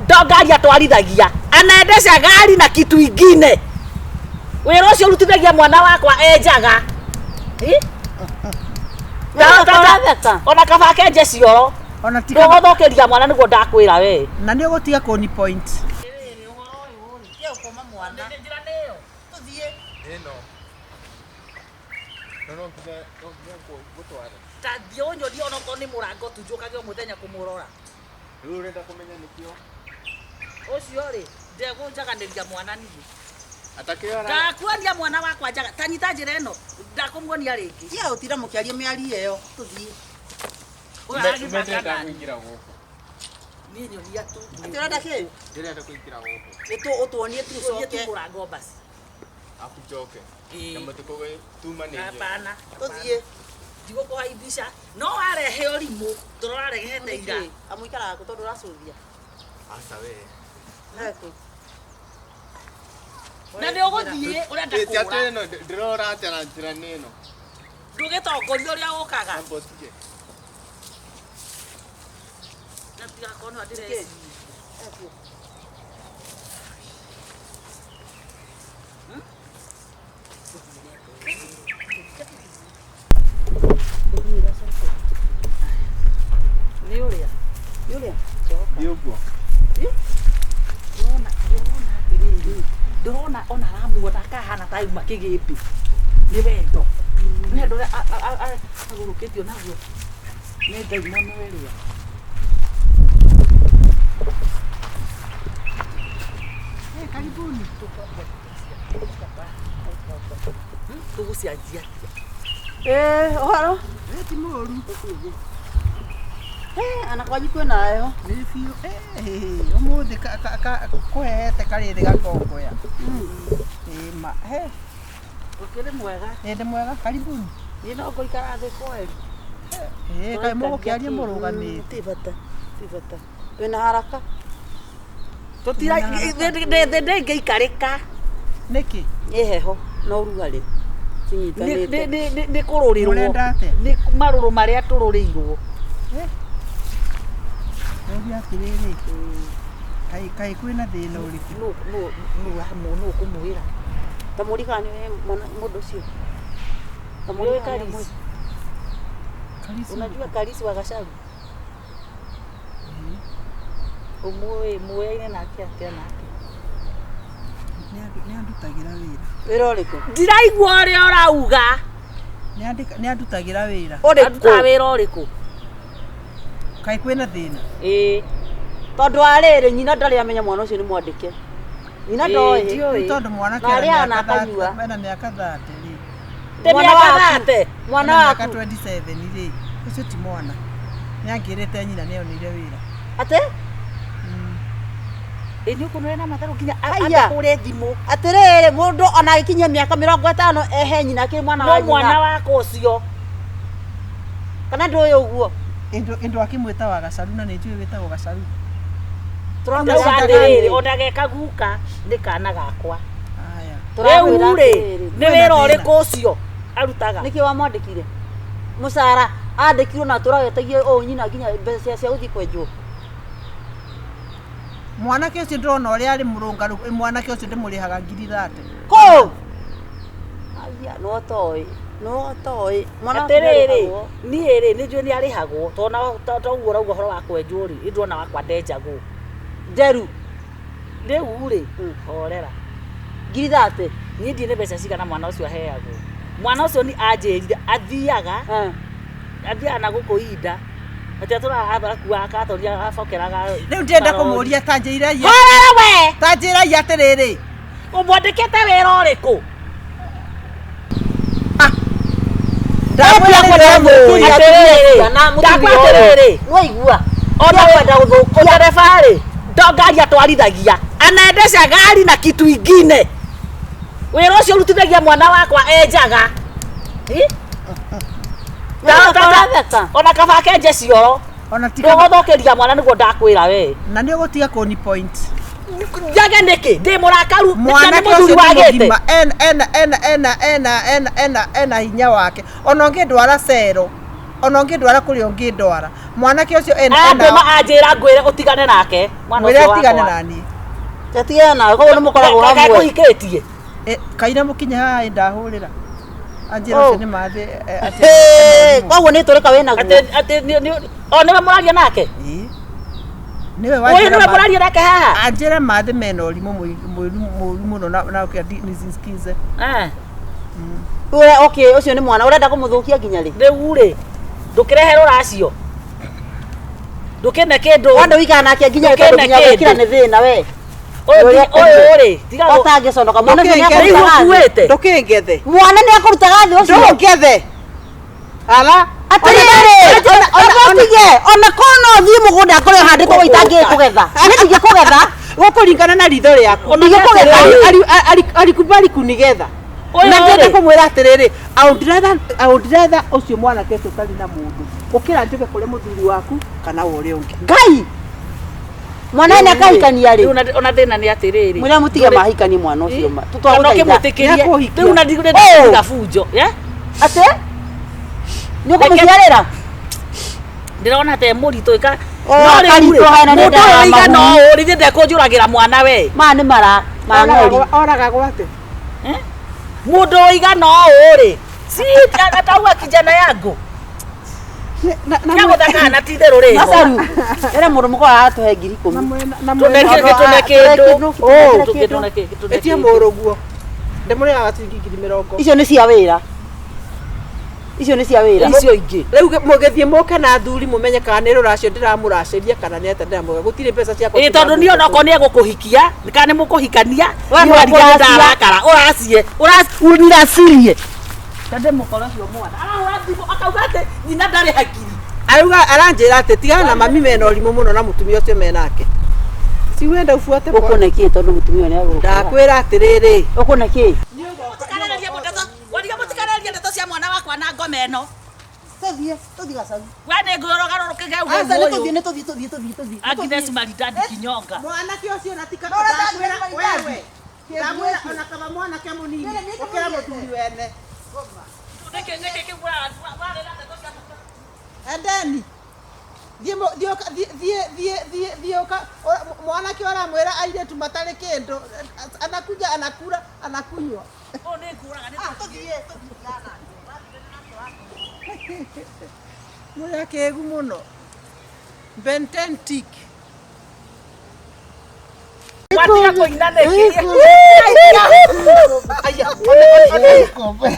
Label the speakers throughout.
Speaker 1: To ngari atwarithagia, anaendesha gari na kitu ingine. Wĩra ũcio ũrutithagia mwana wakwa enjaga. Ĩ?
Speaker 2: Ũratheka.
Speaker 1: Ona kaba kenje cioro.
Speaker 3: Ona ti kaba-
Speaker 1: Ndũgũthũkĩria mwana nĩguo ndakwĩra we.
Speaker 3: Na nĩ ũgũtiga kũni point.
Speaker 4: Ĩno. No no nginya no nginya ngũtware.
Speaker 1: Ta thiĩ ũnyonie onokorwo nĩ mũrango tu njũkage o mũthenya kũmũrora.
Speaker 4: Rĩu ũrenda kũmenya nĩkĩo?
Speaker 1: Ũcio rĩ, ndegũnjaganĩria mwana niĩ.
Speaker 4: Atakĩora.
Speaker 1: Ndakuonia mwana wakwa njaga. Ta nyita njĩra ĩno, ndakũmuonia rĩngĩ.
Speaker 2: Tiga gũtinda mũkĩaria mĩario ĩyo tũthiĩ.
Speaker 1: Ũyũ aragĩbanga
Speaker 4: Ndĩrenda
Speaker 1: nani?
Speaker 4: kũingĩra gũkũ.
Speaker 1: Niĩ nyonia tu.
Speaker 2: Atĩ ũrenda kĩ?
Speaker 4: Ndĩrenda kũingĩra gũkũ.
Speaker 2: Nĩ tũ ũtuonie tu
Speaker 1: Nyonia tu
Speaker 2: ũcoke.
Speaker 1: mũrango basi.
Speaker 4: Afu njoke.
Speaker 1: Ĩĩ.
Speaker 4: Na mũtikũgĩ tumanĩrie.
Speaker 1: Hapana.
Speaker 2: Tũthiĩ.
Speaker 1: Ndigũkũhaimbisha. No warehe ũrimũ, tũrarehete ira.
Speaker 2: Nĩkĩ? Amũikaraga kũ tondũ ũracũthia?
Speaker 4: Aca we.
Speaker 2: Hekũ.
Speaker 1: Na nĩ ũgũthiĩ ũrenda
Speaker 4: Ĩ, ti atĩ
Speaker 1: kũra.
Speaker 4: ĩno ndĩrora atĩa na njĩra nĩ ĩno.
Speaker 1: Ndũgĩtongoria ũrĩa ũkaga.
Speaker 4: Amba ũtige.
Speaker 1: Na tigakorwo nĩwe ndĩreciria. Nĩ ũrĩa.
Speaker 2: Nĩ ũrĩa?
Speaker 4: Thiĩ ũguo.
Speaker 1: Ndĩrona ndĩrona atĩrĩrĩ, ndĩrona ona aramuona akahana ta auma kĩgĩmbĩ. Nĩ wendo. Nĩ wendo ũrĩa agũrũkĩtio naguo nĩ ndaimono ĩrĩa.
Speaker 3: Karibuni.
Speaker 1: Tũgũcianjia atĩa?
Speaker 2: Ĩĩ, ũhoro?
Speaker 3: Ĩ ti mũru.
Speaker 2: Eh, ana kwanyu kwĩna heho.
Speaker 3: Nĩ biũ. Ĩ, ũmũthĩ kũhehete karĩrĩ gakongoya. Ĩ ma. He.
Speaker 1: Ũkĩrĩ mwega.
Speaker 3: Ĩ ndĩ mwega. Karibuni.
Speaker 1: Niĩ no ngũikara thĩ kweri.
Speaker 3: Ĩ kaĩ mũgũkĩaria mũrũgamĩte.
Speaker 2: Ti bata. Ti bata. Wĩna haraka?
Speaker 1: Tũtira thĩ ndĩngĩikarĩka.
Speaker 3: Nĩkĩ?
Speaker 2: Nĩ heho na ũrugarĩ. Cinyitanĩte.
Speaker 1: Nĩ kũrũrĩrwo.
Speaker 3: Mũrenda atĩa?
Speaker 1: Nĩ marũrũ marĩa tũrũrĩirwo.
Speaker 3: Ũria atĩrĩrĩ. Kaĩ kaĩ kwĩna thĩna ũrĩkũ?
Speaker 1: Nũ nũ nũ nũ ũkũmwĩra?
Speaker 2: Ta mũri kana nĩ mwana mũndũ ũcio. Ta mũri
Speaker 1: Nĩũĩ
Speaker 2: kana nĩ
Speaker 1: Karisi?
Speaker 3: Karisi.
Speaker 1: Unajua Karisi wa Gachagu? Ũmũĩ mũyaine nake atĩa nake?
Speaker 3: Nĩ andutagĩra wĩra.
Speaker 2: Wĩra ũrĩkũ?
Speaker 1: Ndiraigua ũrĩa ũrauga.
Speaker 3: Nĩ andutagĩra wĩra.
Speaker 1: Arutaga wĩra ũrĩkũ?
Speaker 3: Kaĩ kwĩna thĩna?
Speaker 1: Ĩĩ.
Speaker 2: Tondũ wa rĩrĩ nyina ndarĩ amenya mwana ũcio nĩ mwandĩke. Nyina
Speaker 1: Ĩĩ,
Speaker 2: ndoĩ.
Speaker 1: ndiũĩ.
Speaker 3: Nĩ tondũ mwanake
Speaker 2: Na
Speaker 3: ena
Speaker 2: arĩaga na
Speaker 3: mĩaka
Speaker 2: akanyua.
Speaker 3: ena mĩaka 30 rĩ.
Speaker 1: Ndĩ
Speaker 2: Mwana
Speaker 1: mĩaka
Speaker 2: waku.
Speaker 1: 30.
Speaker 2: Mwana
Speaker 3: Ena mĩaka
Speaker 2: waku.
Speaker 3: 27 rĩ. Ũcio ti mwana. Nĩ angĩrĩte nyina nĩ onire wĩra.
Speaker 2: Atĩ?
Speaker 1: Ĩ nĩ ũkuona na matharũ nginya
Speaker 2: Haiya.
Speaker 1: akũre thimũ.
Speaker 2: Atĩrĩrĩ mũndũ ona agĩkinyia mĩaka 50 ehe nyina akĩrĩ mwana
Speaker 1: No
Speaker 2: wa
Speaker 1: mwana
Speaker 2: nyina.
Speaker 1: wakwa ũcio.
Speaker 2: Kana ndũĩ ũguo?
Speaker 3: Ĩndũ akĩmwĩta wa Gacaru na nĩ njũĩ wĩtagwo Gacaru.
Speaker 2: Tũramwĩra
Speaker 1: Ndauga
Speaker 2: atĩrĩrĩ.
Speaker 1: atĩrĩrĩ ona geka guka nĩ kana gakwa.
Speaker 3: Aya.
Speaker 2: Tũramwĩra
Speaker 1: Rĩu rĩ
Speaker 2: atĩrĩrĩ.
Speaker 1: nĩ wĩra ũrĩkũ ũcio arutaga?
Speaker 2: Nĩkĩ wamwandĩkire? Mũcara andĩkirwo na tũragetagia ũũ nyina nginya mbeca cia gũthiĩ kwenjwo.
Speaker 3: Mwanake ũcio ndĩrona ũrĩa arĩ mũrũngarũ, mwanake ũcio ndĩmũrĩhaga ngiri 30.
Speaker 2: Kũ? Aya, no toĩ. No toĩ. Mwana waku
Speaker 1: Atĩrĩrĩ
Speaker 2: nĩarĩhagwo.
Speaker 1: niĩ rĩ nĩ njũĩ nĩ arĩhagwo tondũ ta ũguo ũrauga ũhoro wa kwenjwo rĩ nĩ ndĩrona wakwa ndenjagwo.
Speaker 2: Nderu.
Speaker 1: Rĩu rĩ horera.
Speaker 2: Ngiri 30.
Speaker 1: Niĩ ndiĩ nĩ mbeca cigana mwana ũcio aheagwo. Mwana ũcio nĩ anjĩrire athiaga athiaga na gũkũ inda. Atĩ atũraga akuaga katoni agabokeraga.
Speaker 3: Rĩu ndĩrenda kũmũria ta njĩrai.
Speaker 1: Horera we!
Speaker 3: Ta njĩrai atĩrĩrĩ.
Speaker 1: Ũmwandĩkĩte wĩra ũrĩkũ?
Speaker 3: Ndamwĩra nĩ ndĩramũĩ.
Speaker 1: Atĩrĩrĩ, ndakwa atĩrĩrĩ.
Speaker 2: Nĩwaigua?
Speaker 1: Ona
Speaker 2: kwenda gũthũkia.
Speaker 1: Ndereba rĩ, to ngari atwarithagia. Anaendesha gari na kitu ingine. Wĩra ũcio ũrutithagia mwana wakwa enjaga. Ĩ?
Speaker 2: Ũratheka.
Speaker 1: Ona kaba kenje cioro.
Speaker 3: Ona ti kaba-
Speaker 1: Ndũgũthũkĩria mwana nĩguo ndakwĩra we.
Speaker 3: Na nĩ ũgũtiga kũni point.
Speaker 1: Njage nĩkĩ? Ndĩ mũrakaru. Nĩ
Speaker 3: Mwanake
Speaker 1: mũthuri
Speaker 3: ũcio nĩ
Speaker 1: wagĩte.
Speaker 3: mũgima ena ena ena ena ena ena ena ena hinya wake. Ona ũngĩndwara cero. Ona ũngĩndwara kũrĩa ũngĩndwara. Mwanake ũcio ena
Speaker 1: Andũma anjĩra ngwĩre ũtigane nake mwana
Speaker 3: mwĩre
Speaker 1: ũcio
Speaker 3: atigane
Speaker 1: wakwa.
Speaker 3: na niĩ.
Speaker 2: Tigana nawe koguo nĩ mũkoragwo hamwe.
Speaker 1: Kũhikĩtie.
Speaker 3: Kaira mũkinye haha ĩ ndahũrĩra. Anjĩra
Speaker 2: Oh.
Speaker 3: ũcio nĩ mathĩ atĩ
Speaker 2: Hey, koguo nĩ tũrĩka wĩ naguo.
Speaker 1: Atĩ atĩ o nĩwe mũraria nake?
Speaker 3: Ĩ. Nĩwe
Speaker 1: Ũyũ
Speaker 3: wanjĩra
Speaker 1: nĩwe
Speaker 3: mathĩ.
Speaker 1: mũraria nake haha?
Speaker 3: Anjĩra mathĩ mena ũrimũ mũru mũno na nisikize.
Speaker 1: Eh.
Speaker 2: We okay, ũcio nĩ mwana ũrenda kũmũthũkia nginya rĩ?
Speaker 1: Rĩu rĩ ndũkĩrehe rũracio. Ndũkĩne kĩndũ.
Speaker 2: Wanda wĩikara nake nginya rĩ tondũ
Speaker 1: Ndũkĩne
Speaker 2: nginya gũkira
Speaker 1: kĩndũ.
Speaker 2: nĩ thĩna we.
Speaker 1: Ũyũ ũyũ rĩ tiga
Speaker 2: Ũtangĩconoka mwana ũcio nĩ
Speaker 1: Rĩu
Speaker 2: akũrutaga thĩ.
Speaker 1: ũkuĩte.
Speaker 3: Ndũkĩngethe.
Speaker 2: Mwana nĩ akũrutaga thĩ ũcio.
Speaker 3: Ndũngethe. Ala.
Speaker 2: Atĩrĩrĩ, ũtige ona korwo no thiĩ mũgũnda ngore handĩtwo ũguo itangĩkũgetha. Niĩ ndingĩkũgetha.
Speaker 3: Gũkũringana na ritho rĩaku.
Speaker 2: Ndingĩkũgetha.
Speaker 3: Alikubali kunigetha.
Speaker 1: Ũyũ
Speaker 3: Na ngĩenda
Speaker 1: rĩ.
Speaker 3: kũmwĩra atĩrĩrĩ, I would rather ũcio mwanake ũcio ũtarĩ na mũndũ gũkĩra njuke kũrĩ mũthuri waku kana wa ũrĩa ũngĩ.
Speaker 2: Ngai. Mwana nĩ akahikania rĩ.
Speaker 1: Rĩu ona thĩna nĩ atĩrĩrĩ.
Speaker 2: Mwĩra mũtige mahikanie mwana ũcio ma.
Speaker 1: Kana
Speaker 2: Tũtwagũthaitha.
Speaker 1: ũkĩmwĩtĩkĩrie.
Speaker 3: Nĩakũhikia.
Speaker 1: Rĩu na ndigũrenda bunjo. Eh?
Speaker 2: Atĩ? Nĩ ũkũmũciarĩra?
Speaker 1: Ndĩrona te mũritũ ĩka.
Speaker 2: Oh,
Speaker 1: No rĩu rĩ,
Speaker 2: akaritũha na nĩ
Speaker 1: mũndũ ũyũ
Speaker 2: ndawa
Speaker 1: ũigana
Speaker 2: mahu.
Speaker 1: ũũ rĩ, ithe ndekũnjũragĩra mwana we.
Speaker 2: Maya nĩ mara ma ng'ori.
Speaker 3: Oragagwo atĩ?
Speaker 1: Mũndũ ũigana ũũ rĩ, si atauga kijana yangu. Nĩagũthaka na ti itherũ rĩ.
Speaker 2: Macaru. Ĩra mũndũ mũkũrũ aratũhe 10,000.
Speaker 1: Tũne kĩndũ tũne kĩndũ.
Speaker 3: Oh.
Speaker 1: Tũne kĩndũ tũne
Speaker 3: Ĩtie
Speaker 1: kĩndũ.
Speaker 3: mũrũguo. Ndĩmũrĩhaga ciringi 20,000.
Speaker 2: Icio nĩ cia wĩra. Icio nĩ cia wĩra.
Speaker 1: Icio ingĩ.
Speaker 3: Rĩu mũgĩthiĩ mũke na athuri mũmenye kana nĩ rũracio ndĩramũracĩria kana nĩ atĩa ndĩramũhe. Gũtirĩ mbeca ciakwa.
Speaker 1: Ĩ tondũ niĩ onokorwo nĩ egũkũhikia kana nĩ mũkũhikania
Speaker 2: We
Speaker 1: niĩ
Speaker 2: nĩ
Speaker 1: onakorwo
Speaker 2: ũracia.
Speaker 1: ndarakara ũracie ũracirie tondũ mũkora ũcio mwana arahũra thimũ akauga atĩ nyina ndarĩ hakiri.
Speaker 3: Arauga aranjĩra atĩ tigana na mami mena ũrimũ mũno na mũtumia ũcio menake. Si wenda ufuate bwana.
Speaker 2: Ũkũne kĩ tondũ mũtumia ũyũ nĩ agũrũkaga.
Speaker 3: Ndakwĩra atĩrĩrĩ.
Speaker 2: Ũkũne kĩ?
Speaker 1: Wariga mũtikarĩrie ndeto cia mwana wakwa na ngoma ĩno.
Speaker 2: Tũthiĩ, tũthiĩ gacagu.
Speaker 1: We nĩ ngũrũgarũrũkĩge
Speaker 2: Aca nĩ tũthiĩ
Speaker 1: ũguo
Speaker 2: nĩ tũthiĩ tũthiĩ tũthiĩ tũthiĩ.
Speaker 1: Agnes Maridadi Kinyonga.
Speaker 3: Mwanake ũcio na tika
Speaker 2: No,
Speaker 3: ndakwĩra
Speaker 2: ndakwĩra
Speaker 3: wewe. Ndamwĩra ona kaba mwanake mũnini ũkĩra mũthuri wene.
Speaker 1: Nĩkĩ nĩkĩ kĩu warĩra ndeto cia
Speaker 3: Endeni. Thiĩ thiĩ thiĩ thiĩ thiĩ thiĩ ũka mwanake ũramwĩra airĩtu matarĩ kĩndũ anakuja anakula anakunywa.
Speaker 1: Ũyũ nĩ ngũraga nĩ
Speaker 2: Tũthiĩ tũthiĩ.
Speaker 3: Mũrĩ akĩgu mũno. Bententic.
Speaker 1: Watiga kũina nĩkĩ? We nĩ ũkũgwa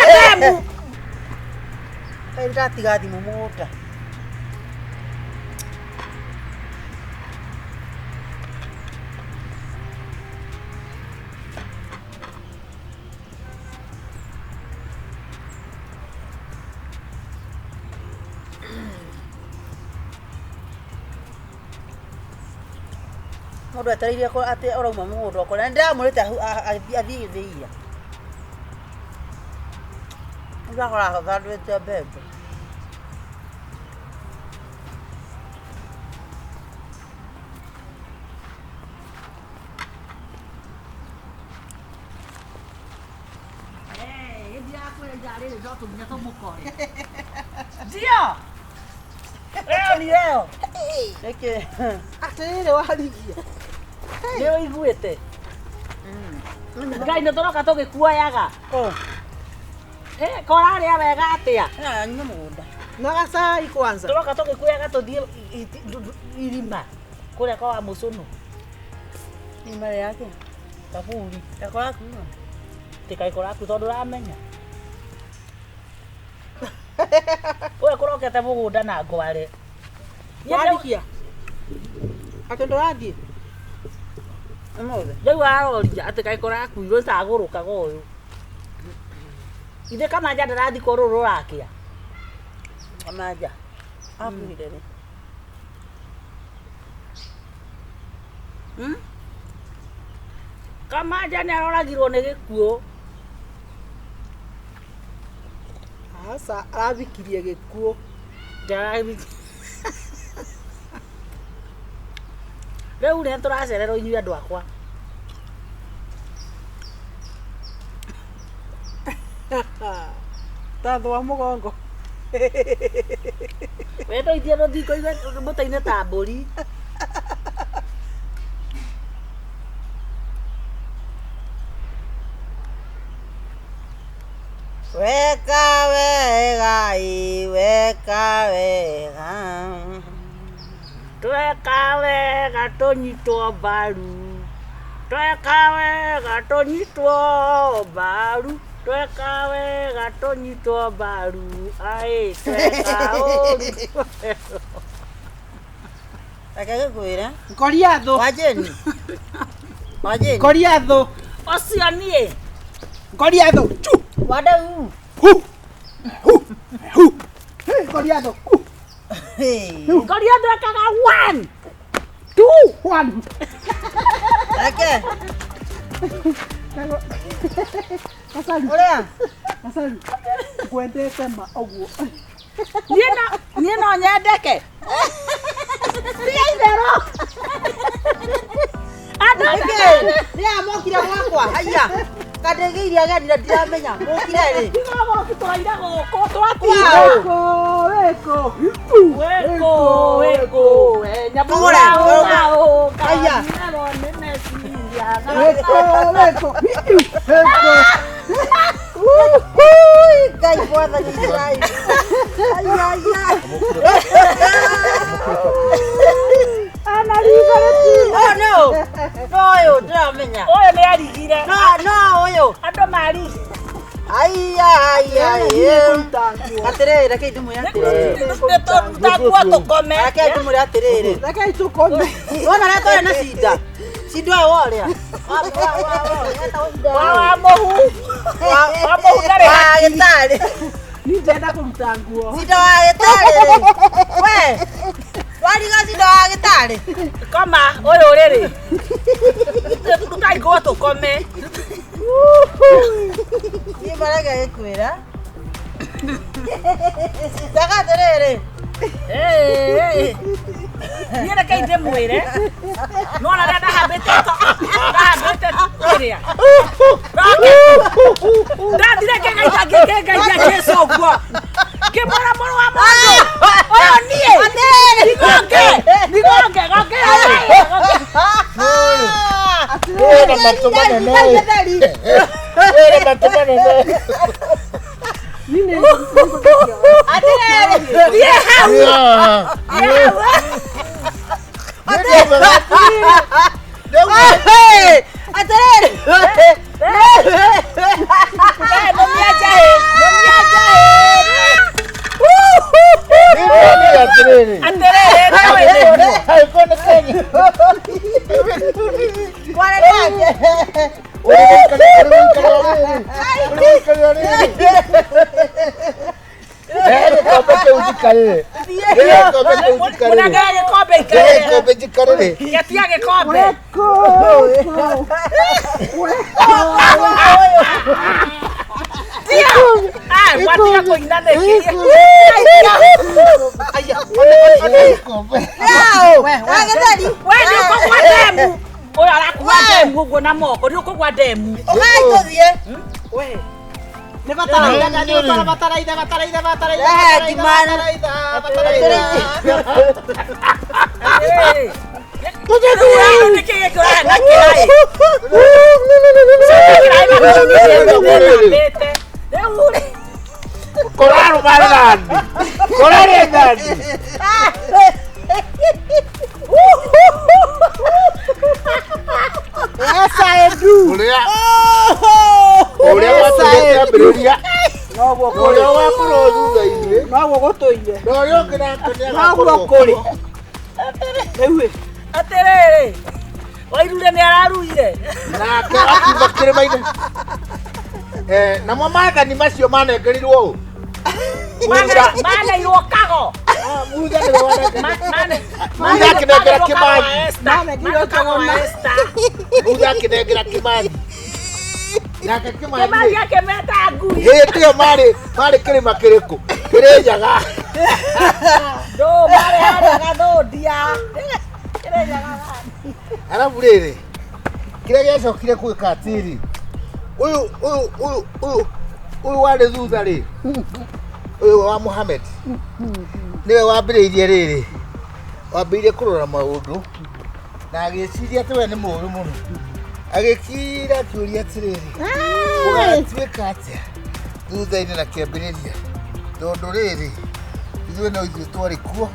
Speaker 1: ndemu.
Speaker 2: Kaĩ ndatiga thimũ mũgũnda. Mũndũ etereire atĩ ũrauma mũgũnda ũkore. Nĩ ndĩramwĩrĩte athiĩ gĩthĩia. Ndakora thandũrĩte mbembe.
Speaker 1: Ndio. Leo ni leo.
Speaker 2: Nĩkĩ?
Speaker 3: Atĩrĩrĩ warigia.
Speaker 1: Nĩ ũiguĩte. Ngai nĩ tũroka tũgĩkuoyaga. Korarĩa wega atĩa?
Speaker 2: Nyuma mũgũnda.
Speaker 3: Na gacai kwanza.
Speaker 1: Tũroka tũgĩkuoyaga tũthiĩ irima kũrĩa kwa Wamũcũnũ.
Speaker 2: Irima rĩake.
Speaker 1: Kaburi.
Speaker 2: Gakora kuma.
Speaker 1: Tikaikora ku tondũ ũramenya. Ũyũ kũrokete mũgũnda na ngware.
Speaker 3: Warigia. Atĩ ndũrathiĩ?
Speaker 2: Ũmũthĩ.
Speaker 1: Rĩu aroria atĩ kaĩ kũrakuirwo ĩtagũrũkaga ũyũ. Ithe Kamanja ndarathikwo rũrũ rũrakĩa.
Speaker 2: Kamanja. Akuire rĩ?
Speaker 1: Kamanja nĩ aroragirwo nĩ gĩkuũ.
Speaker 3: Aca arathikirie gĩkuũ.
Speaker 1: Rĩu nĩ tũracererwo inyuĩ andũ akwa.
Speaker 3: Ta thwa mũgongo.
Speaker 1: We ndoithie rũthingo mũtĩ-inĩ ta mbũri.
Speaker 2: Weka wega ĩ, weka wega.
Speaker 1: Tweka wega tũnyitwo mbaru. Tweka wega tũnyitwo mbaru. Tweka wega tũnyitwo mbaru. Aĩ, tweka ũru.
Speaker 2: Reke ngĩkwĩre.
Speaker 3: Ngoriathũ.
Speaker 2: Wajeni. Wajeni.
Speaker 3: Ngoriathũ.
Speaker 1: Ũcio niĩ.
Speaker 3: Ngoriathũ. Chu.
Speaker 2: Wadau.
Speaker 3: Hu. Hu. Hu. Hey, Ngoriathũ. Hu.
Speaker 2: Hey.
Speaker 1: Ngoriathũ ekaga one, two.
Speaker 3: One.
Speaker 2: Reke.
Speaker 3: Gacaru.
Speaker 2: Ũrĩa.
Speaker 3: Gacaru. Ngwendete ma ũguo.
Speaker 1: Niĩ no nyendeke.
Speaker 2: Tiga itherũ.
Speaker 1: Andũ
Speaker 2: Nĩkĩ? Rĩrĩa mokire gwakwa. Haiya. Kandĩgĩire ageni na ndiramenya. Mũkire rĩ?
Speaker 1: Ndigagũrũki tũraire gũkũ twatinda.
Speaker 3: Wĩkũ, wĩkũ.
Speaker 1: Wĩkũ, wĩkũ, we
Speaker 2: Kũgũra,
Speaker 1: nyamũra
Speaker 2: kũgũra.
Speaker 1: ũka ũka
Speaker 2: Haiya.
Speaker 1: nĩrwo nĩ meciria.
Speaker 3: Wĩkũ, wĩkũ. Wĩkũ.
Speaker 2: Ui, Ngai mwathani Ngai. Haiya, haiya. Oh no. No ũyũ ndĩramenya.
Speaker 1: Ũyũ nĩ arigire.
Speaker 2: No, no ũyũ.
Speaker 1: Andũ marigire.
Speaker 2: Haiya, haiya, haiya. Atĩrĩrĩ, reke ndĩmwĩre atĩrĩrĩ.
Speaker 1: Nĩtũruta nguo tũkome.
Speaker 2: Reke ndĩmwĩre atĩrĩrĩ.
Speaker 3: Rekei tũkome.
Speaker 2: Wona ũrĩa twarĩ na cinda. Cinda ũyũ worĩa.
Speaker 1: Wa wa mũhu. Wa mũhu ndarĩ
Speaker 2: Wa
Speaker 1: hakiri.
Speaker 2: gĩtarĩ.
Speaker 3: Niĩ ndĩrenda kũruta nguo.
Speaker 2: Cinda wa gĩtarĩ rĩ. We. Wariga cinda wa gĩtarĩ.
Speaker 1: Koma ũyũ rĩrĩ. Ruta nguo tũkome.
Speaker 2: Niĩ marega gĩkwĩra. Ndaga atĩrĩrĩ.
Speaker 1: Niĩ rekei ndĩmwĩre. Nĩwona rĩrĩa ndahambĩte ndahambĩte kĩrĩa. Ndathire kĩngaita ngĩngaithia Jesũ ũguo. Ngĩmwĩra mũrũ wa mũndũ. Ũyũ niĩ. Ndigonge. Ndigonge. Gonge.
Speaker 4: Wĩna matũ manene. Wĩna matũ manene.
Speaker 2: Atĩrĩrĩ.
Speaker 1: Thiĩ hau.
Speaker 4: Yeah.
Speaker 1: Thiĩ hau.
Speaker 2: Hey, atĩrĩrĩ.
Speaker 1: We nũmia njahĩ. Nũmia njahĩ.
Speaker 4: Atĩrĩrĩ.
Speaker 1: Atĩrĩrĩ nĩwe nĩguo.
Speaker 4: Haikuwa nĩ Kenya.
Speaker 2: Mwana nake.
Speaker 1: Mũnengere gĩkombe ikarĩre. Getia gĩkombe.
Speaker 3: Wĩkũ, wĩkũ.
Speaker 1: Tia. Ah, gwatiga kũina nĩkĩ?
Speaker 2: Wa gĩtheri.
Speaker 1: We nĩũkũgwa ndemu. Ũyũ arakua ndemu ũguo na moko. Nĩũkũgwa ndemu.
Speaker 2: Ũkai tũthiĩ.
Speaker 3: We. Nĩ bataraitha na nĩ ũtwara bataraitha bataraitha bataraitha
Speaker 2: Eh,
Speaker 3: bataraitha
Speaker 2: Kimani.
Speaker 3: bataraitha bataraitha.
Speaker 1: Atĩrĩrĩ. Nĩkĩ gĩkĩ ũrahana kĩraĩ? Kĩraĩ na Rĩu rĩ.
Speaker 3: Yes, I do.
Speaker 4: Ũrĩa watũire
Speaker 3: Noguo kũrĩ.
Speaker 4: ũrĩa wakorwo thutha-inĩ
Speaker 3: Noguo gũtũire.
Speaker 4: na ũrĩa ũngĩ nake
Speaker 3: Noguo
Speaker 4: nĩagakorwo
Speaker 3: kũrĩ. Rĩu ĩ.
Speaker 1: Atĩrĩrĩ. Wairure nĩ araruire.
Speaker 4: nake akiuma kĩrĩma-inĩ. Namo maathani macio manengerirwo ũ?
Speaker 1: Maneirwo kago.
Speaker 4: Mutha nĩwe wanengerire.
Speaker 1: Mutha
Speaker 4: akĩnengera Kĩmani.
Speaker 3: Manengerirwo kagoma.
Speaker 4: Mutha akĩnengera Kĩmani. Nake
Speaker 1: Kĩmani
Speaker 4: Kĩmani
Speaker 1: akĩmeta ngui.
Speaker 4: hĩndĩ ĩyo marĩ kĩrĩma kĩrĩkũ? Kĩrĩnyaga.
Speaker 1: Ndũ marĩ harĩa Gathũndia. Kĩrĩnyaga.
Speaker 4: Arabu rĩrĩ kĩrĩa gĩacokire gwĩka atĩrĩ ũyũ ũyũ ũyũ ũyũ Ũyũ warĩ thutha rĩ, ũyũ wa Mohamed nĩwe wambĩrĩirie rĩrĩ, wambĩrĩirie kũrora maũndũ na agĩciria atĩ we nĩ mũũru mũno, agĩkira akĩũria atĩrĩrĩ, gũgatuĩka atĩa thutha-inĩ na kĩambĩrĩria, tondũ rĩrĩ ithuĩ no ithuĩ twarĩ kuo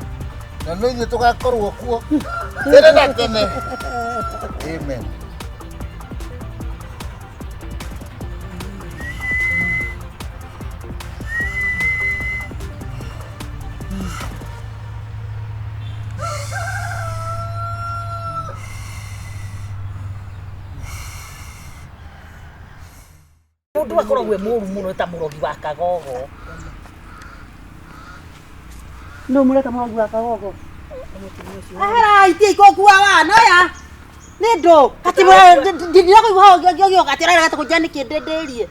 Speaker 4: na no ithuĩ tũgakorwo kuo tene na tene. Amen.
Speaker 1: Mundu akoragwo e mũru mũno ta mũrogi wa kagogo.
Speaker 2: No mũreka mũrogi wa kagogo. Ahera itie ikokua wana ya. Nĩ ndũ kati ndira kũigua hau ngĩoga atĩ ũrarega kũnjia nĩkĩ ndĩndĩrie.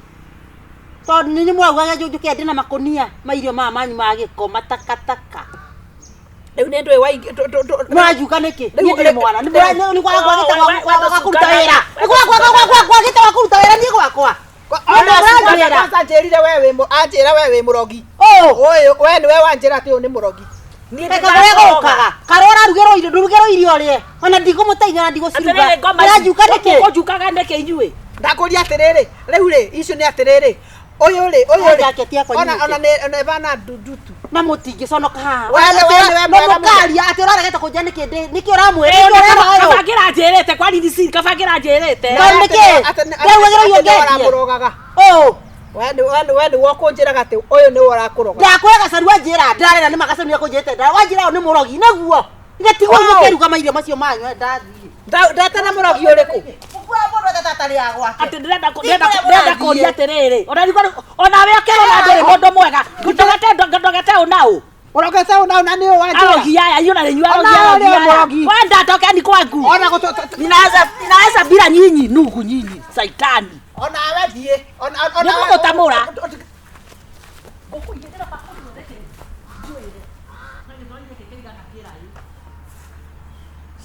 Speaker 2: Tondũ nĩ mũraugaga njũke ndĩ na makũnia ma irio maya manyu ma gĩko matakataka.
Speaker 3: Rĩu nĩ ndũĩ waingĩ
Speaker 2: Mũranjuka nĩkĩ? Niĩ ndĩrĩ mwana. Nĩ kwaga gwa kũruta wĩra. Nĩ kwaga kwagĩte wa kũruta wĩra niĩ gwakwa.
Speaker 3: Kwanza njĩrire we wĩ anjĩra we wĩ mũrogi.
Speaker 2: Ũũ.
Speaker 3: Ũyũ we nĩwe wanjĩra atĩ ũyũ nĩ mũrogi.
Speaker 1: Niĩ
Speaker 2: Reke kũrĩa gũkaga. Karĩa ũrarugĩrwo irio ndũrugĩrwo irio ũrĩe. Ona ndigũmũteithia na ndigũciruga.
Speaker 1: Atĩrĩrĩ ngoma
Speaker 2: Mũranjuka nĩkĩ?
Speaker 1: Mũkũnjukaga nĩkĩ inyuĩ?
Speaker 3: Ndakũria atĩrĩrĩ, rĩu rĩ icio nĩ atĩrĩrĩ, ũyũ rĩ ũyũ rĩ
Speaker 2: Jacket yakwa
Speaker 3: ona
Speaker 2: nyitĩte.
Speaker 3: ona nĩ ona ĩbana ndutu.
Speaker 2: Na mũtingĩconoka haha.
Speaker 3: We nĩ- we nĩ- we
Speaker 2: No
Speaker 3: mwega mũno.
Speaker 2: mũkaria atĩ ũraregete kũnjia nĩkĩ nĩkĩ ũramwĩra? Nĩkĩ ũrera ũyũ?
Speaker 1: Kaba kĩranjĩrĩte kwani thisi kaba kĩranjĩrĩte.
Speaker 2: Tondũ nĩkĩ? Ndarugagĩrwo irio ngendie.
Speaker 3: Ũramũrogaga.
Speaker 2: Ũũ.
Speaker 3: We nĩ we nĩ we nĩ wokũnjĩraga atĩ ũyũ nĩwe ũrakũroga.
Speaker 2: Ndakwĩra gacaru wanjĩra ndarera nĩ magacaru nĩakũnjĩte nda wanjĩra ũyũ nĩ mũrogi nĩguo. Gĩtigwo
Speaker 3: Ũũ.
Speaker 2: mũkĩruga mairio macio manyu ndathiĩ.
Speaker 3: Ndetana mũrogi ũrĩkũ?
Speaker 2: Mũkuaga mũndũ etatarĩ ya gwake.
Speaker 1: Atĩ ndĩrenda
Speaker 2: Ti kũrĩa
Speaker 1: ndĩrenda
Speaker 2: mũrathiĩ.
Speaker 1: kũria atĩrĩrĩ. Ona rĩu ona we ũkĩrona ndũrĩ mũndũ mwega. Ndogete ndogete ũ na ũ.
Speaker 3: Ũrogete ũũ na ũũ na nĩ ũũ wanjĩra.
Speaker 1: Arogi aya inyuĩ na rĩnyuĩ arogi
Speaker 3: Ona
Speaker 1: arogi
Speaker 3: ũrĩa
Speaker 1: aya.
Speaker 3: mũrogi.
Speaker 1: Wenda tokeni kwangu.
Speaker 3: Ona gũtũ
Speaker 1: Ninaweza bila nyinyi nugu nyinyi saitani.
Speaker 3: ona we thiĩ. Ona ona
Speaker 1: Nĩngũgũtamũra.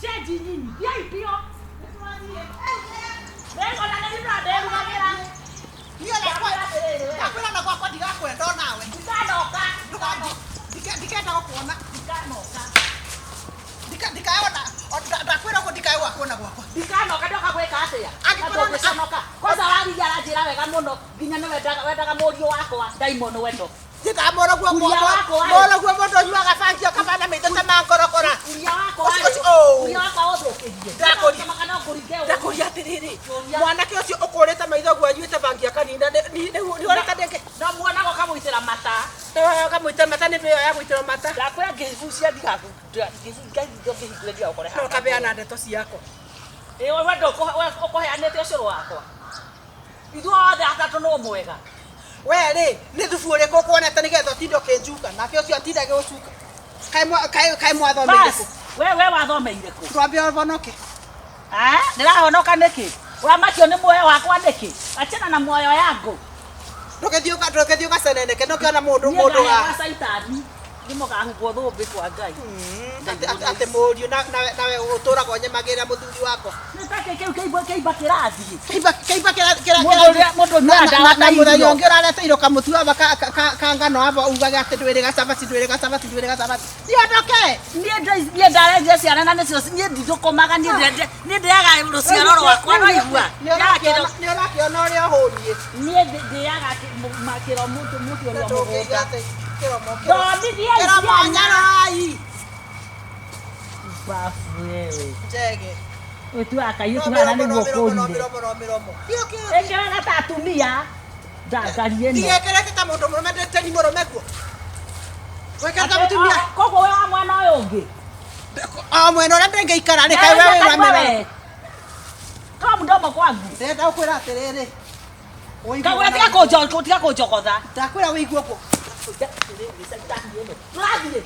Speaker 1: Cenji nyinyi, thiai biũ. Nĩngona nĩ ndĩrugagĩra.
Speaker 3: Ndakwĩra na gwakwa ndigakwenda onawe.
Speaker 1: Ndikanoka.
Speaker 3: Ndikenda gũkuona. Ndikaona. Ndakwĩra ũguo ndikae gwakuona gwakwa.
Speaker 1: Ndikanoka ndoka gwĩka atĩa?
Speaker 3: Angĩkorwo nĩ-
Speaker 1: Ndũngĩconoka. Kwanza warigia aranjĩra wega mũno nginya nĩ wendaga wendaga mũriũ wakwa ndaimono wendo.
Speaker 3: Njĩkaga mũrogwo
Speaker 1: Kuria wakwa rĩ.
Speaker 3: mũrogwo mũndũ ũnyuaga bangi ũkabana maitho ta ma ngorokora.
Speaker 1: Kuria wakwa
Speaker 3: Ũcio-
Speaker 1: rĩ.
Speaker 3: ũcio- oh.
Speaker 1: Kuria wakwa ũthũkĩrie.
Speaker 3: Ndakũria.
Speaker 1: Ndakũria no ngũringe ũũ.
Speaker 3: Ndakũria atĩrĩrĩ, mwanake ũcio ũkũrĩte maitho guo anyuĩte bangi akanina nĩ ũreka ndĩngĩ.
Speaker 1: No muonaga ũkamũitĩra mata.
Speaker 3: Kamũitĩra mata nĩ ndĩyo ya gũitĩra mata.
Speaker 1: Ndakwĩra ngĩgucia ndigakũhingũre ndigagũkore
Speaker 3: No kabeana ndeto ciakwa.
Speaker 1: Ĩ we ũkũheanĩte ũcũrũ wakwa. Ithuĩ othe atatũ nũ mwega.
Speaker 3: We rĩ, nĩ thubu ũrĩkũ ũkuonete nĩgetha ũtinde ũkĩnjuka nake ũcio atinde agĩgũcuka. Kaĩ mwathomeire
Speaker 1: Bas,
Speaker 3: kũ?
Speaker 1: we wathomeire kũ?
Speaker 3: Twambe ũhonoke.
Speaker 1: Ah, ndĩrahonoka nĩkĩ? Ũramakio nĩ muoyo wakwa nĩkĩ? Achana na muoyo yangu.
Speaker 3: Ndũgĩthiĩ ndũgĩthiĩ ũgaceneneke nĩũkĩona mũndũ
Speaker 1: Niĩ
Speaker 3: mũndũ
Speaker 1: ngaheagwo
Speaker 3: wa
Speaker 1: caitani. Nĩ mũkahumbwo thũmbĩ kwa Ngai.
Speaker 3: atĩ mũriũ nawe ũtũraga ũnyemagĩra mũthuri wakwa.
Speaker 1: Nĩ ta kĩ kĩu kĩimba kĩimba kĩrathiĩ.
Speaker 3: Kĩimba kĩimba kĩra
Speaker 1: Mũndũ ũrĩa mũndũ ũnyuaga ndawa
Speaker 3: na
Speaker 1: ta
Speaker 3: mũthenya
Speaker 1: irio.
Speaker 3: ũngĩ ũrareteirwo kamũtu aba ka ngano aba ugage atĩ ndwĩrĩ gacabati ndwĩrĩ gacabati ndwĩrĩ gacabati. Thiĩ ondoke.
Speaker 1: Niĩ ndarenjia ciana na nĩcio niĩ ndithũkũmaga niĩ niĩ ndĩaga rũciaro rwakwa rwaigua.
Speaker 3: Nĩ ũrakĩona ũrĩa ũhũniĩ.
Speaker 1: Niĩ ndĩaga kĩro mũtu mũtu ũrĩa
Speaker 3: Ndũngĩiga
Speaker 1: mũgũnda.
Speaker 3: atĩ kĩromo
Speaker 1: Thomithia
Speaker 3: kĩromo
Speaker 1: ciana.
Speaker 3: nyarai.
Speaker 1: Babu wewe.
Speaker 3: Njege.
Speaker 1: Ũtuaga kairĩtu haha na nĩguo
Speaker 3: Mĩromo
Speaker 1: kũrire.
Speaker 3: mĩromo mĩromo.
Speaker 1: Ĩkĩraga ta atumia. Ndangari ĩno.
Speaker 3: Ndigekĩrĩte ta mũndũ mũrũme ndĩteni mũrũme kuo. Gwĩkĩra ta mũtumia.
Speaker 1: Koguo we wa mwena ũyũ ũngĩ.
Speaker 3: O mwena ũrĩa ndĩngĩikara rĩ kaĩ we wĩ wa mĩena.
Speaker 1: Toa mdomo kwangu.
Speaker 3: Ndĩrenda gũkwĩra atĩrĩrĩ. Ũigue
Speaker 1: Kagũra
Speaker 3: ona-
Speaker 1: tiga kũnjo tiga kũnjogotha.
Speaker 3: Ndakwĩra wĩigue ũguo.
Speaker 1: Tũrathiĩ.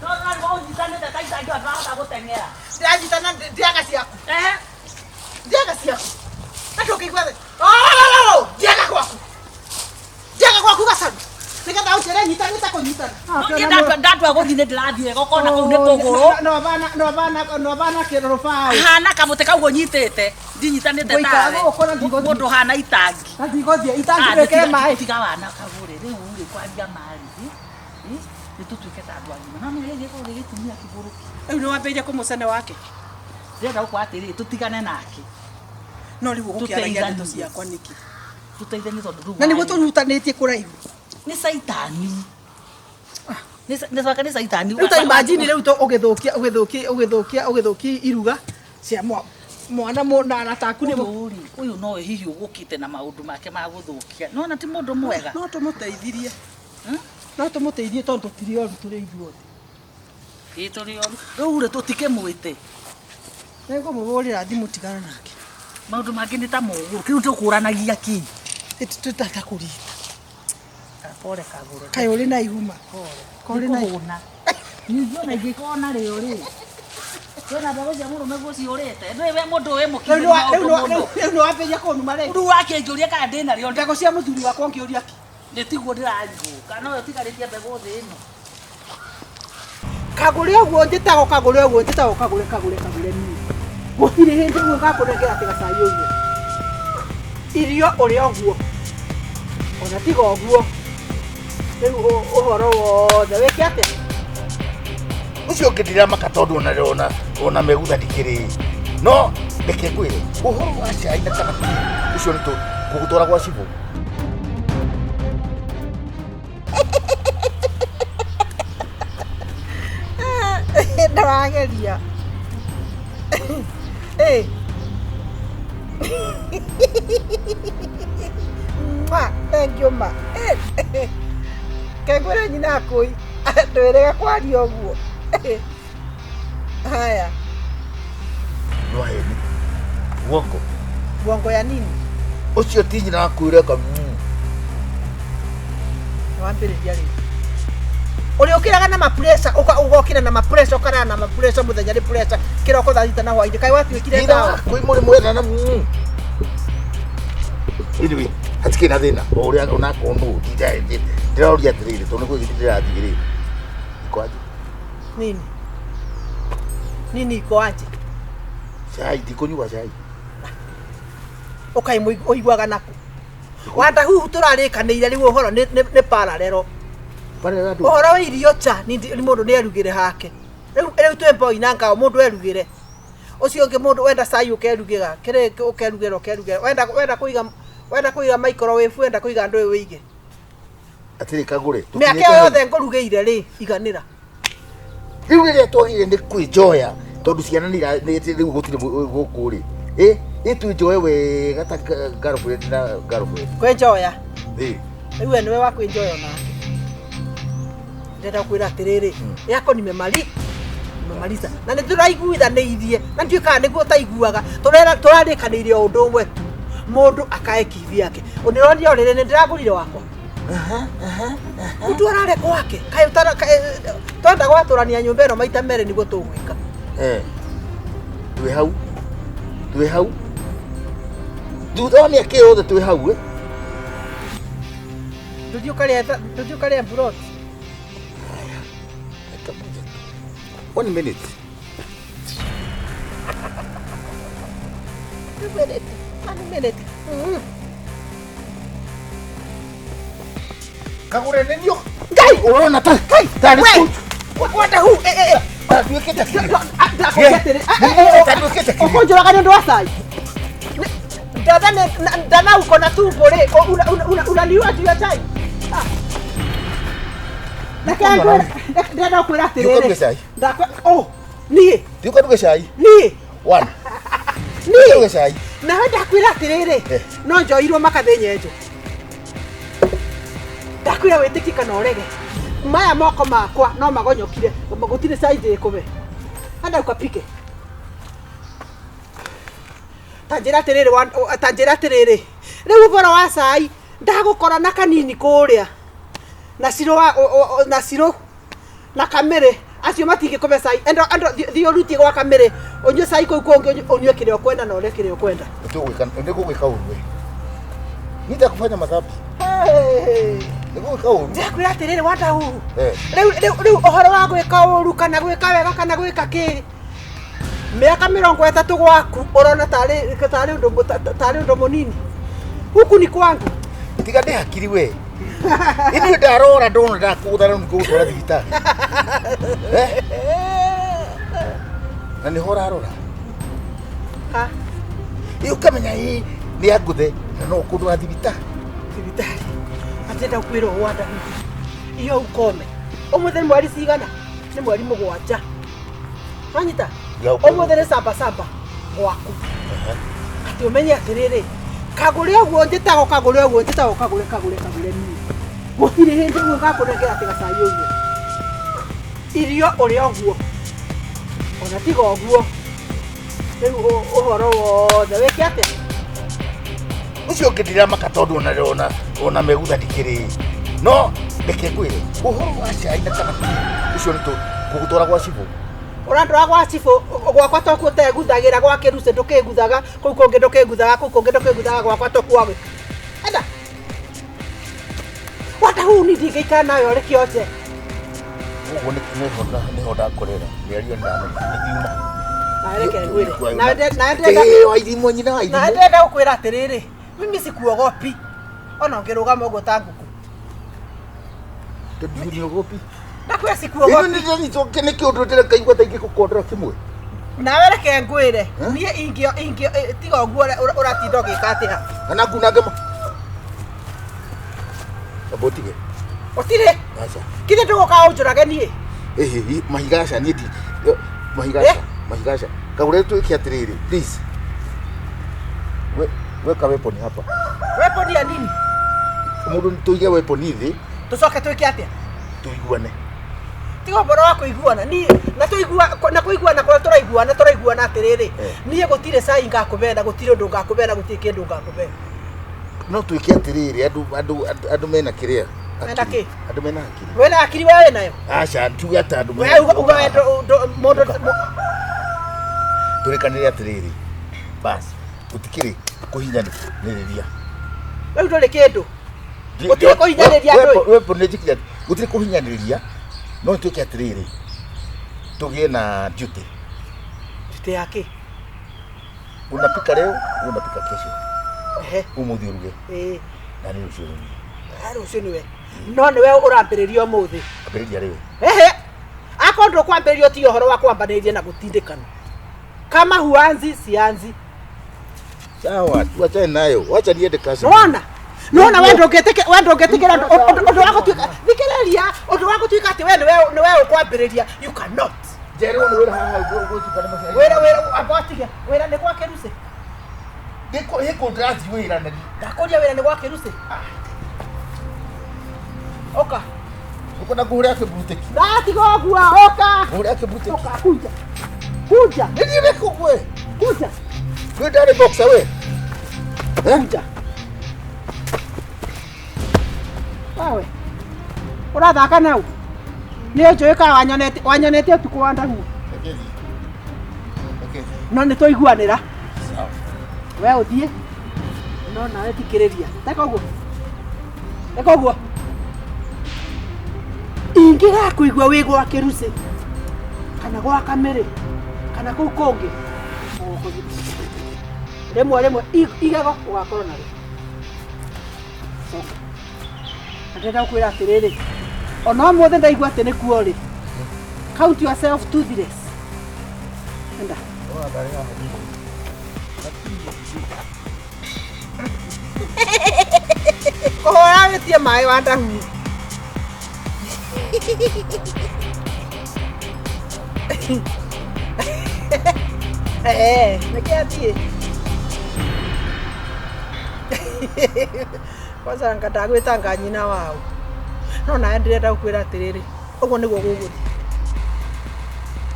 Speaker 1: No no ũnyitanĩte ta itangĩhota ndahota gũteng'era.
Speaker 3: Ndĩranyiitana ndĩaga ciaku.
Speaker 1: Ehe.
Speaker 3: Ndĩaga ciaku. Na ndũngĩigua thĩ. Oh, ndĩaga gwaku. Ndĩaga gwaku gacaru. Nĩgetha ũnjĩre nyitanĩte kũ Tũkũnyitana.
Speaker 1: Niĩ ndatua gũthiĩ nĩ ndĩrathiĩ gokona kũu nĩ kũgũrũ.
Speaker 3: No bana no bana no bana kĩrũbaũ.
Speaker 1: Hana kamũtĩ kau ũnyitĩte. Ndinyitanĩte
Speaker 3: Gũikara
Speaker 1: tawe.
Speaker 3: gũkũ na ndigũthiĩ.
Speaker 1: Mũndũ hana itangi.
Speaker 3: Na ndigũthiĩ
Speaker 1: Ah,
Speaker 3: itangĩrĩkĩre maĩ.
Speaker 1: Tiga wana kagũre rĩu rĩ kwaria marĩ. Nĩ tũtuĩke ta andũ agima. No nĩ gĩgĩkorwo gĩ gĩtumia kĩgũrũki.
Speaker 3: Rĩu nĩ wambĩrĩria kũmũcene wake.
Speaker 1: Ndĩrenda gũkwa atĩrĩrĩ tũtigane nake.
Speaker 3: No rĩu ũgũkĩaragia ndeto
Speaker 1: Tũteithanie.
Speaker 3: ciakwa nĩkĩ?
Speaker 1: Tũteithanie tondũ rĩu
Speaker 3: Na nĩguo
Speaker 1: warĩ-
Speaker 3: tũrutanĩtie kũraihu.
Speaker 1: Nĩ caitani. Nĩ coka nĩ caitani.
Speaker 3: Rĩu ta imagine rĩu to ũgĩthũkia ũgĩthũkia ũgĩthũkia ũgĩthũkia iruga cia mwana na arata aku nĩ
Speaker 1: Ũyũ rĩ, ũyũ nowe hihi ũgũkĩte na maũndũ make ma gũthũkia. Nĩwona ti mũndũ mwega.
Speaker 3: no tũmũteithirie. No tũmũteithie tondũ tũtirĩ oru tũrĩ ithuothe.
Speaker 1: Ĩĩ tũrĩ oru. Rĩu rĩ tũtikĩmwĩte.
Speaker 3: Nĩngũmũhũrĩra thimũ tigana nake.
Speaker 1: Maũndũ mangĩ nĩ ta mũgũrũ. Kĩu tũkũranagia kĩ?
Speaker 3: Tũtata kũrita.
Speaker 1: Pole kagũre.
Speaker 3: Kaĩ ũrĩ na ihuma. Kaĩ ũrĩ na
Speaker 1: Nĩkũhũna. Ningĩ ona ingĩkorwo narĩo rĩ. Kwĩna mbegũ cia mũrũme guo ciũrĩte. Ndũĩ we mũndũ wĩ mũkinyu
Speaker 3: Rĩu nĩ
Speaker 1: maũndũ mũno.
Speaker 3: rĩu nĩ wambĩrĩria kũnuma rĩngĩ.
Speaker 1: Rĩu wakĩnjũria kana ndĩnarĩo
Speaker 3: Mbegũ cia mũthuri wakwa ũngĩũria kĩ?
Speaker 1: nĩ tiguo ndĩrarigwo. Kana ũyũ ũtigarĩtie mbegũ thĩ ĩno.
Speaker 3: Kagũre ũguo njĩtagwo kagũre ũguo njĩtagwo kagũre kagũre kagũre niĩ. Gũtirĩ hĩndĩ ũguo ngakũnengera atĩ gacai ũguo. Irio ũrĩa ũguo. Ona tiga ũguo. Rĩu ũhoro wothe wĩke atĩa?
Speaker 4: Ũcio ũngĩ ndiramaka tondũ ona ona ona megutha ndikĩrĩ. No reke ngwĩre ũhoro wa cai na kana ũcio nĩ tũgũtwara gwa cibũ.
Speaker 3: Ndĩrageria. Ĩ. Ma, thank you ma. Kengwĩre nyina akũi ndwĩrĩga kwaria ũguo. Haya,
Speaker 4: No heni. Wongo.
Speaker 3: Wongo ya nini?
Speaker 4: Ũcio ti nyina waku ũreka.
Speaker 3: Nĩwambĩrĩria rĩu. Ũrĩũkĩraga na mapressure ũgokĩra na mapressure ũkarara na mapressure mũthenya nĩ pressure kĩroko thaa thita na hwainĩ kaĩ watuĩkire
Speaker 4: Nyina
Speaker 3: ndawa.
Speaker 4: waku mũrĩ mwena na. Anyway, hatikĩ na thĩna o ũrĩa onakorwo nũ ndĩroria atĩrĩrĩ tondũ nĩ kũgĩthiĩ ndĩrathiĩ rĩ. Ikwaje?
Speaker 3: Nini? Nini iko aje?
Speaker 4: Cai ndikũnyua cai.
Speaker 3: Ũkaĩ ũiguaga naku. Wanda huhu tũrarĩkanĩire rĩu ũhoro nĩ parallel.
Speaker 4: Parallel andũ.
Speaker 3: Ũhoro wa irio cha nĩ mũndũ nĩ erugĩre hake. Rĩu twĩ mboi na ngao mũndũ erugĩre. Ũcio ũngĩ mũndũ wenda cai ũkerugĩra, kĩrĩ ũkerugĩra ũkerugĩra. Wenda kũiga microwave wenda kũiga ndũĩ wĩige.
Speaker 4: Atĩrĩ kagũre.
Speaker 3: Mĩaka ĩyo yothe ngũrugĩire rĩ iganĩra.
Speaker 4: Rĩu rĩrĩa twagĩrĩire nĩ kwĩnjoya tondũ ciana nĩ rĩu gũtirĩ gũkũ rĩ. Ĩ twĩnjoe wega ta girlfriend na girlfriend.
Speaker 3: Kwĩnjoya.
Speaker 4: Ĩ.
Speaker 3: Rĩu we nĩwe wa kwĩnjoya onake. Ndĩrenda gũkwĩra atĩrĩrĩ, yako nimemaliza. Na nĩ tũraiguithanĩirie, na ndiũĩ kana nĩguo ũtaiguaga, tũrarĩkanĩire o ũndũ ũmwe tu. Mũndũ akae kivyake. Ũnĩronire o rĩrĩ nĩ ndĩragũrire wakwa. Mũndũ arare gwake. Kaĩ twenda gwatũrania nyũmba ĩno maita merĩ nĩguo tũgwĩka.
Speaker 4: Twĩ hau. Twĩ hau. Thutha wa mĩaka ĩyo yothe twĩ hau ĩ.
Speaker 3: Ndũthiĩ ũkarĩe mburoti.
Speaker 4: 1 minute.
Speaker 3: 1 minute. 1 minute.
Speaker 4: Kagũre nĩ niĩ.
Speaker 3: Ngai!
Speaker 4: Ũrona ta
Speaker 3: Ngai!
Speaker 4: tarĩ
Speaker 3: We!
Speaker 4: kũ-
Speaker 3: Wanda hu!
Speaker 4: Tatuĩkĩte kĩrĩa?
Speaker 3: Ndakwĩra atĩrĩ,
Speaker 4: Tatuĩkĩte kĩrĩa?
Speaker 3: ũkũnjũraga nĩ ũndũ wa cai? Dada uko na tumbo rĩ, unaniua juu ya chai? Reke ngwĩre, ndĩrenda gũkwĩra
Speaker 4: Thiĩ ũkaruge
Speaker 3: atĩrĩrĩ.
Speaker 4: cai.
Speaker 3: Oh, niĩ,
Speaker 4: Thiĩ ũkaruge cai.
Speaker 3: niĩ,
Speaker 4: One.
Speaker 3: niĩ.
Speaker 4: Ũkaruge cai.
Speaker 3: Nawe ndakwĩra atĩrĩrĩ, no njoirwo makathĩ nyenjo. Ndakwĩra wĩtĩkie kana ũrege. Maya moko makwa no magonyokire, gũtirĩ cai ndĩkũbe. Enda ukapike. Ta njĩra atĩrĩrĩ, ta njĩra atĩrĩrĩ. Rĩu ũhoro wa cai ndagũkora na kanini kũrĩa. Na cirũ na cirũ na kamĩrĩ acio matingĩkũbe cai. Enda thiĩ ũrutie gwa kamĩrĩ ũnyue cai kũu kũngĩ ũnyue kĩrĩa ũkwenda na ũrĩe kĩrĩa ũkwenda.
Speaker 4: Nĩtũgwĩka nĩgũgwĩka ũru we. Nitakufanya madhambi.
Speaker 3: Hey.
Speaker 4: Nĩ gwĩka ũru.
Speaker 3: Ndĩrakwĩra atĩrĩrĩ Wandahuhu.
Speaker 4: Eh.
Speaker 3: Rĩu ũhoro wa gwĩka ũru kana gwĩka wega kana gwĩka kĩ mĩaka 30 gwaku ũrona tarĩ ũndũ mũnini. Huku ni kwangu.
Speaker 4: Tiga ndĩ hakiri we. Ithuĩ ndarora ndona ndakũgũtha rĩu nĩngũgũtwara thibitarĩ. Eh? Na nĩho ũrarora.
Speaker 3: Ha?
Speaker 4: Ĩ ũkamenya ĩ nĩ angũthe na no ũkũndwara thibitarĩ.
Speaker 3: Thibitarĩ. Atĩrenda gũkwĩra ũũ Wandahuhu. Iyo ukome. Ũmũthĩ nĩ mweri cigana? Nĩ mweri 7. Wanyita? Ũmũthĩ nĩ samba samba gwaku. Atĩ ũmenye atĩrĩrĩ, kagũre ũguo njĩtagwo kagũre ũguo njĩtagwo kagũre kagũre kagũre niĩ. Gũtirĩ hĩndĩ ũguo ngakũnengera atĩ gacai ũguo. Irio ũrĩa ũguo. Ona tiga ũguo. Rĩu ũhoro wothe wĩke atĩa?
Speaker 4: Ũcio ũngĩ ndiramaka tondũ ona megutha ndikĩrĩ. No reke ngwĩre ũhoro wa cai na kana ũcio nĩ tũgũtwara gwa cibũ.
Speaker 3: Ũrandwara gwa cibũ gwakwa tokuo ũteguthagĩra gwa kĩrucĩ ndũkĩguthaga kũu kũngĩ ndũkĩguthaga kũu kũngĩ ndũkĩguthaga gwakwa tokuo. Enda. Wandahuhu niĩ ndingĩikara nawe ũrĩ kĩonje.
Speaker 4: Ũguo nĩho ndakorera mĩario nĩngiuma.
Speaker 3: Nawe reke ngwĩre.
Speaker 4: Wairimũ nyina wa
Speaker 3: Na
Speaker 4: irimũ.
Speaker 3: ndĩrenda gũkwĩra atĩrĩrĩ, mimi sikuogopi. Ona ũngĩrũgama ũguo ta ngũkũ.
Speaker 4: Tondũ nĩogopi.
Speaker 3: Ndakwĩra sikuogopi.
Speaker 4: Ĩno nĩndĩranyitwo nĩ kĩũndũ ndĩrekaigua ta ingĩgũkondora kĩmwe.
Speaker 3: Nawe reke ngwĩre, niĩ ingĩ tiga ũguo ũratinda ũgĩka atĩa.
Speaker 4: Kana ngunange ma. Amba ũtige.
Speaker 3: Ũtirĩ.
Speaker 4: Aca.
Speaker 3: Githĩ ndũgũka ũnjũrage niĩ?
Speaker 4: Ĩhĩ, mahiga aca niĩ ndi mahiga aca, mahiga aca. Kagũre twĩke atĩrĩrĩ, please. Weka weapon hapa.
Speaker 3: Weapon ya nini?
Speaker 4: Mũndũ tũige weapon thĩ.
Speaker 3: Tũcoke twĩke atĩa?
Speaker 4: Tũiguane.
Speaker 3: Tiga ũhoro wa kũiguana. Niĩ na tũigua na kũiguana kũrĩa tũraiguana tũraiguana atĩrĩrĩ. Niĩ gũtirĩ cai ngakũbena, gũtirĩ ũndũ ngakũbena, gũtirĩ kĩndũ ngakũbena.
Speaker 4: No twĩke atĩrĩrĩ, andũ mena kĩrĩa?
Speaker 3: Mena kĩ?
Speaker 4: Andũ mena hakiri.
Speaker 3: Wĩna hakiri we wĩnayo?
Speaker 4: Aca, tuge atĩ andũ
Speaker 3: We uga we mũndũ
Speaker 4: tũrĩkanĩre atĩrĩrĩ. Bas, gũtikĩrĩ kũhinyanĩrĩria.
Speaker 3: Rĩu ndũrĩ kĩndũ. Gũtirĩ kũhinyanĩrĩria andũ.
Speaker 4: Weapon nĩ njĩkire gũtirĩ kũhinyanĩrĩria. No twĩke atĩrĩrĩ, tũgĩe na duty.
Speaker 3: Duty ya kĩ?
Speaker 4: Unapika leo, unapika kesho.
Speaker 3: Ehe.
Speaker 4: Ũmũthĩ ũruge.
Speaker 3: Ĩĩ.
Speaker 4: Na nĩ rũciũ nĩ niĩ.
Speaker 3: Rũciũ nĩwe. No nĩwe ũrambĩrĩria ũmũthĩ.
Speaker 4: Ambĩrĩria rĩu.
Speaker 3: Ehe. Akorwo ndũkwambĩrĩria ũtige ũhoro wa kwambanĩrĩria na gũtindĩkana. Kama huanzi sianzi.
Speaker 4: Sawa, tuachane nayo. Wacha niende kazi.
Speaker 3: Nona. Nona we ndũngĩtĩkĩra we ndũngĩtĩkĩra ũndũ wa gũtuĩka thikĩrĩria ũndũ wa gũtuĩka atĩ we nĩwe ũkwambĩrĩria you cannot.
Speaker 4: Njerwo nĩ wĩra haha ũgũtuĩka nĩ maciaro.
Speaker 3: Wĩra amba ũtige. Wĩra nĩ gwa kĩrucĩ.
Speaker 4: Hĩkũ ndĩrathiĩ wĩra na
Speaker 3: ndakũria wĩra nĩ gwa kĩrucĩ. Oka.
Speaker 4: Ũkwenda ngũhũre kĩburutĩki?
Speaker 3: Ndatiga ũguo, oka.
Speaker 4: Ngũhũre kĩburutĩki.
Speaker 3: Oka, kuja. Kuja.
Speaker 4: Nĩ niĩ ndĩkũgwe.
Speaker 3: Kuja.
Speaker 4: Kwĩ ndarĩ boxer we.
Speaker 3: Kuja. Wawe. Ũrathaka nau? Nĩ njũĩ kana wanyonete ũtukũ wa ndaguo. No nĩ tũiguanĩra. We ũthiĩ. No nawe thikĩrĩria. Teka ũguo. Teka ũguo. Ingĩgakũigua wĩ gwa kĩrucĩ kana gwa kamĩrĩ kana kũu kũngĩ rĩmwe rĩmwe igego ũgakorwo narĩo. Coka. Na ndĩrenda gũkwĩra atĩrĩrĩ, ona ũmũthĩ ndaigua atĩ nĩkuo rĩ, count yourself toothless. Enda. Kũhũra wĩtie maĩ wa ndahu. Nĩkĩ athiĩ? Kwanza anga ndagwĩtanga nyina wao. No nawe ndĩrenda gũkwĩra atĩrĩrĩ, ũguo nĩguo gũgũthiĩ.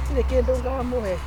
Speaker 3: Gũtirĩ kĩndũ ngamũhe.